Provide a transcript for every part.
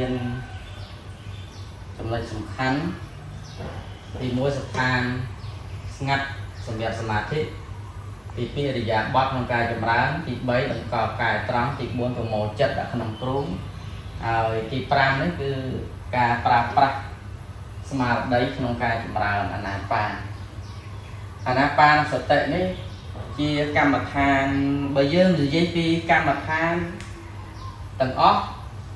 មានចំណុចសំខាន់ទី1ស្ថានស្ងាត់សម្រាប់សមាធិទី2អរិយាបថក្នុងការចម្រើនទី3តម្កល់កាយត្រង់ទី4ប្រមូលចិត្តដាក់ក្នុងទ្រូងហើយទី5នេះគឺការប្រើប្រាស់ស្មារតីក្នុងការចម្រើនអានាបានអានាបានសតិនេះជាកម្មដ្ឋានបើយើងនិយាយពីកម្មដ្ឋានទាំងអស់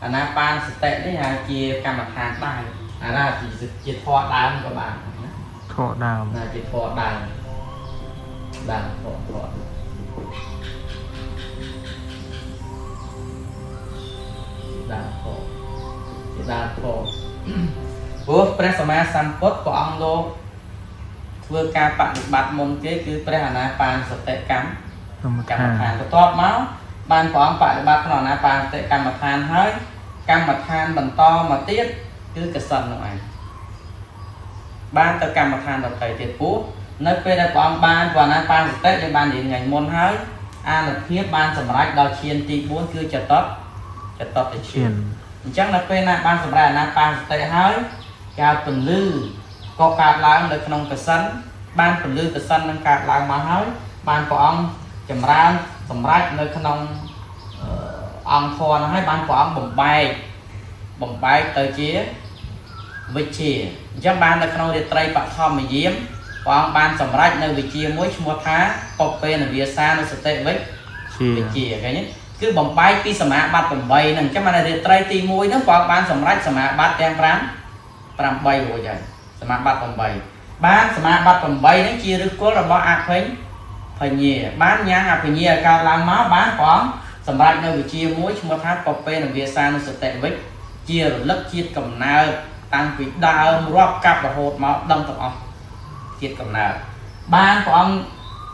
អានាបានសតិនេះហៅជាកម្មដ្ឋានដើមអាណាជាធម៌ដើមក៏បានណា ធរដើម ណាជាធម៌ដើមដើមធម៌ធម៌ដើមធម៌ជាដើមធម៌ព្រោះព្រះសម្មាសម្ពុទ្ធព្រះអង្គលោកធ្វើការបដិបត្តិមុនគេគឺព្រះអានាបានសតិកម្ម កម្ម កម្ម ដ្ឋាន ដ្ឋានបន្ទាប់មកបានព្រះអង្គបដិបត្តិក្នុងអានាបានសតិកម្មដ្ឋានហើយកម្មដ្ឋានបន្តមកទៀតគឺកសិណនោះឯងបានទៅកម្មដ្ឋានដទៃទៀតពោះនៅពេលដែលព្រះអង្គបានព្រះអានាបានសតិយើងបានរៀនថ្ងៃមុនហើយអានុភាពបានសម្រេចដល់ឈានទី4គឺចតតចតតឈា ន ឈាន អញ្ចឹងនៅពេលណាបានសម្រេចអានាបានសតិហើយការពន្លឺក៏កើតឡើងនៅក្នុងកសិណបានពន្លឺកសិណនឹងកើតឡើងមកហើយបានព្រះអង្គចម្រើនសម្រេចនៅក្នុងអឺអង្គធម៌ហ្នឹងហើយបានព្រះអង្គបំបែកបំបែកទៅជាវិជ្ជាអញ្ចឹងបាននៅក្នុងរាត្រីបឋមយាមព្រះអង្គបានសម្រេចនៅវិជ្ជាមួយឈ្មោះថាពពេនវាសានុសតិវិជ្ ជា វិជាឃើញទេគឺបំបែកពីសមាបត្តិ8ហ្នឹងអញ្ចឹងបានរាត្រីទី1ហ្នឹងព្រះអង្គបានសម្រេចសមាបត្តិទាំង5 8រួចហើយសមាបត្តិ8បានសមាបត្តិ8ហ្នឹងជាឫសគល់របស់អភិញ្ញញាបានញ៉ាំងអភិញ្ញាឲ្យកើតឡើងមកបានព្រះអង្គសម្រេចនៅវិជាមួយឈ្មោះថាពពេនវាសានុសតិវិជ្ជារលឹកជាតិកំណើតតាំងពីដើមរាប់កាប់រហូតមកដឹងទាំងអស់ជាតិកំណើតបានព្រះអង្គ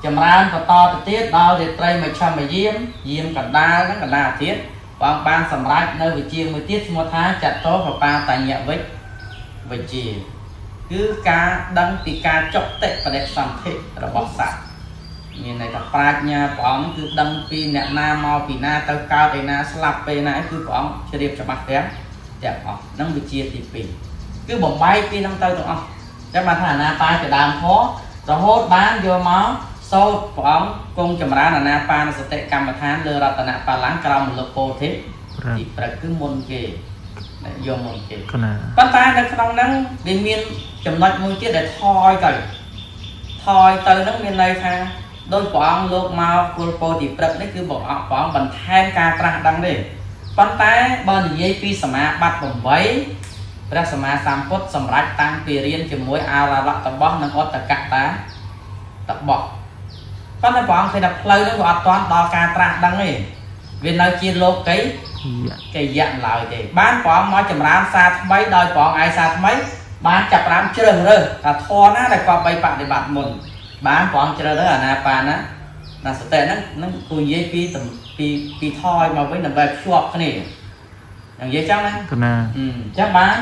ចម្រើនបន្តទៅទៀតដល់រាត្រីមជ្ឈមយាមយាមកណ្ដាលហ្នឹងកណ្ដាលអាទិត្យព្រះអង្គបានសម្រេចនៅវិជាមួយទៀតឈ្មោះថាចតោបបាតញ្ញវិជ្ជវិជ្ជាគឺការដឹងពីការចុតិបដិសន្ធិរបស់សត្វមានន័យថាប្រាជ្ញាព្រះអង្គគឺដឹងពីអ្នកណាមកពីណាទៅកើតឯណាស្លាប់ពេលណាគឺព្រះអង្គជ្រាបច្បាស់ទាំងទាំងអស់ហ្នឹងវិជ្ជាទី2គឺបំបែកពីហ្នឹងទៅទាំងអស់ចាំបានថាអាណាបាជាដើមធម៌រហូតបានយកមកសូត្រព្រះអង្គគង់ចម្រើនអាណាបានសតិកម្មដ្ឋានលើរតនបល្ល័ង្កក្រោមមលុបពោធិ ប្រាប់ ទីព្រឹកគឺមុនគេយកមុនគេ កណា ប៉ុន្តែនៅក្នុងហ្នឹងវាមានចំណុចមួយទៀតដែលថយទៅថយទៅហ្នឹងមានន័យថាដោយព្រះអង្គលោកមកគល់ពោធិព្រឹកនេះគឺព្រះអង្គព្រះអង្គបន្ថែមការត្រាស់ដឹងទេប៉ុន្តែបើនិយាយពីសមាបត្តិ8ព្រះសម្មាសម្ពុទ្ធសម្រេចតាំងពីរៀនជាមួយអាររតបោះនិងអត្តកតាតបោះប៉ុន្តែព្រះអង្គឃើញថាផ្លូវហ្នឹងវាអត់ទាន់ដល់ការត្រាស់ដឹងទេវានៅជាលោកី យៈ កិយៈឡើយទេបានព្រះអង្គមកចម្រើនសារថ្មីដោយព្រះអង្គឯងសារថ្មីបានចាប់ផ្ដើមជ្រើសរើសថាធម៌ណាដែលគាត់បីបដិបត្តិមុនបានព្រះអង្គជ្រើសរើសអាណាបាណាណាសតិហ្នឹងហ្នឹងគូនិយាយពីតំពីពីថយមកវិញដើម្បីភ្ជាប់គ្នាយ៉ាងនិយាយចឹងណា កណា អញ្ចឹងបាន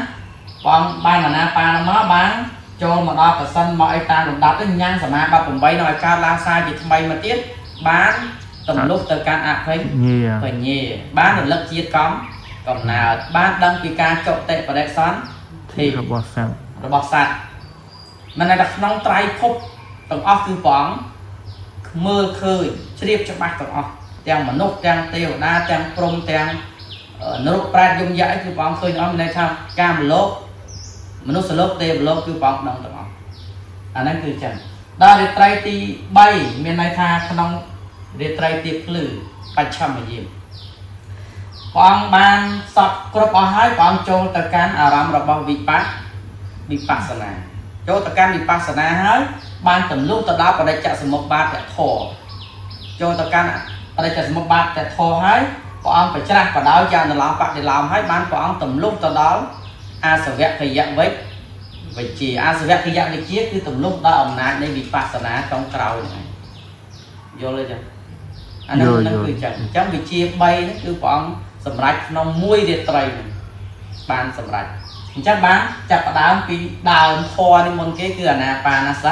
ព្រះអង្គបានអាណាបាណាមកបានចូលមកដល់កសិនមកអីតាមលំដាប់ទៅញ៉ាំងសមាបត្តិ8នឹងឲ្យកើតឡើងសារជាថ្មីមកទៀតបានទំលុះទៅកាន់អភិញ្ញ ញា បញ្ញាបានរលឹកជាតិកំកំណើតបានដឹងពីការចុតិបដិសន្ធិ របស់សត្វ របស់សត្វមិនតែក្នុងត្រៃភពទាំងអស់គឺព្រះអង្គមើលឃើញជ្រាបច្បាស់ទាំងអស់ទាំងមនុស្សទាំងទេវតាទាំងព្រហ្មទាំងនរកប្រែតយមយៈអីគឺព្រះអង្គឃើញអស់មានន័យថាកាមលោកមនុស្សលោកទេវលោកគឺព្រះអង្គដឹងទាំងអស់អាហ្នឹងគឺចឹងដល់រាត្រីទី3មានន័យថាក្នុងរាត្រីទីភ្លឺបច្ឆមយាម ព្រះអង្គបានសពគ្រប់អស់ហើយព្រះអង្គចូលទៅកាន់អារម្មណ៍របស់វិបស្សវិបស្សនាចូលទៅកាន់វិបស្សនាហើយបានទម្លុះទៅដល់បដិច្ចសមុប្បាទធម៌ចូលទៅកាន់បដិច្ចសមុប្បាទធម៌ហើយព្រះអង្គប្រច្រាស់បដោយជាអនុឡោមបដិឡោមហើយបានព្រះអង្គទម្លុះទៅដល់អាសវគយវិជ្ជវិជ្ជាអាសវគយវិជ្ជាគឺទម្លុះដល់អំណាចនៃវិបស្សនាចុងក្រោយហ្នឹងឯងយល់ទេចឹងអាហ្នឹងហ្នឹងគឺចឹងអញ្ចឹងវិជ្ជា3ហ្នឹងគឺព្រះអង្គសម្រេចក្នុងមួយរាត្រីហ្នឹងបានសម្រេចអញ្ចឹងបានចាប់ផ្ដើមពីដើមធម៌នេះមុនគេគឺអានាបានស